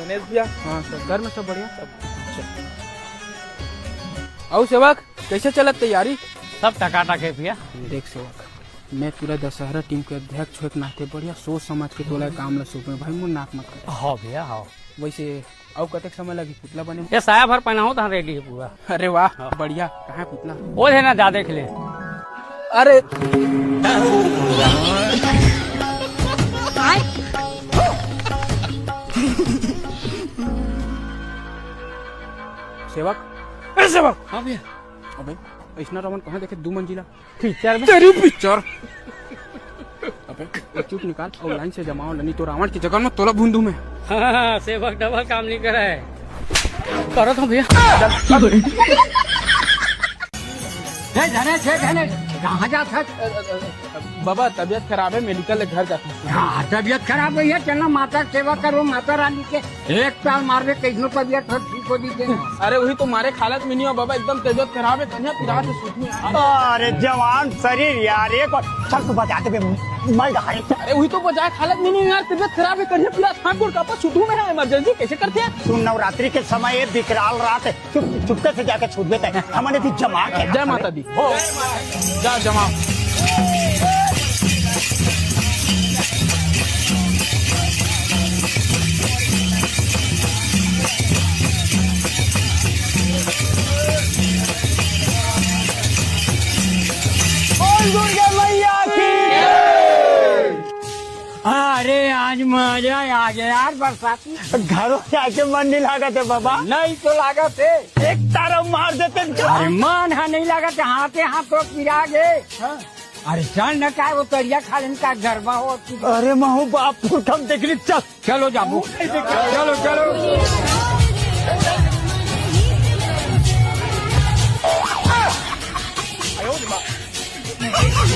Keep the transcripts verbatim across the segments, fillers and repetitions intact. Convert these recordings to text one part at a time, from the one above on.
गणेश भैया। हाँ, सब घर में सब बढ़िया? सब। अच्छा। अउ सेवक, कइसे चलत तैयारी? सब टकाटक हे भैया। देख सेवक, मैं पूरा दशहरा टीम के अध्यक्ष होए के नाते बढ़िया सोच समझ के तोला काम ल सौंपे भाई, मोर नाक मत कट। हाँ भैया, हाँ। वइसे अउ कतेक समय लगही पुतला बने म? ये साया भर पहनाहूँ तहाँ ready हे पूरा। अरे वाह, हाँ। बढ़िया। कहाँ हे पुतला? वो हे ना, जा देख ले। अरे। सेवक, ए सेवक। हाँ भैया। अबे, अइसना रावण कहाँ देखे, दू मंजिला? पिक्चर में। तेरी पिक्चर। अबे, वो चुप निकाल अउ लाइन से जमाव ल, नहीं तो रावण के जगह में तोला भून दूं मैं। हाँ, सेवक डबल काम नहीं करे। करत हूँ भैया। ए धनेश, ए धनेश, कहाँ जात हस? बाबा, तबीयत खराब हे, मेडिकल ले घर जात हूँ। हाँ, तबीयत खराब हे, चल ना, माता सेवा करो, माता रानी के एक ताल मारबे, कइसनो तबीयत हर ठीक हो जइसे। अरे, वही तो मारे खालत में नहीं हो बाबा, एकदम तबीयत खराब हे, कन्या पिरात हे, सुध में आ। अरे जवान शरीर यार, एक बार चल तू बजा दे बे, मैं डहारे। अरे, वही तो बजाए खालत में नहीं हो यार, तबीयत खराब हे, कन्या पिरात, हाथ गोड़ कांपत, सुध में हे, emergency कइसे करते हैं? सुन, नवरात्रि के समय ये विकराल रात हे, चुप, चुपके से जाके छूट देते हैं। हमने भी जमा के जय माता दी। हो। जा जमा। बोल दुर्गा मैया की। अरे आज मजा आ गया यार बरसात में। घरों जाके मन नहीं लागत हे बाबा। नहीं तो लागत हे। एक तारा मार देते। अरे मन हा नहीं लागत हे, हाथे हाथ तो पिरा गे। हाँ। अरे चल न, काय वो तरिया खाले में का गरबा हो। अरे महू बाप पुरखम देख ली, चल। चलो जाबू। चलो, चलो।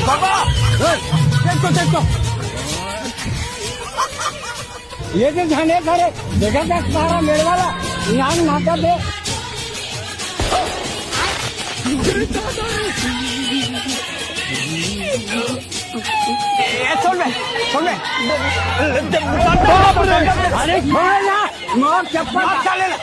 बाबा, ए, देखो, देखो। ये जो झने करे, देखा क्या सारा मेरे वाला, यहाँ नाटक हे। ए, सुन बे, सुन बे। अरे छोड़ ना, मार चप्पल। अच्छा, ले ले।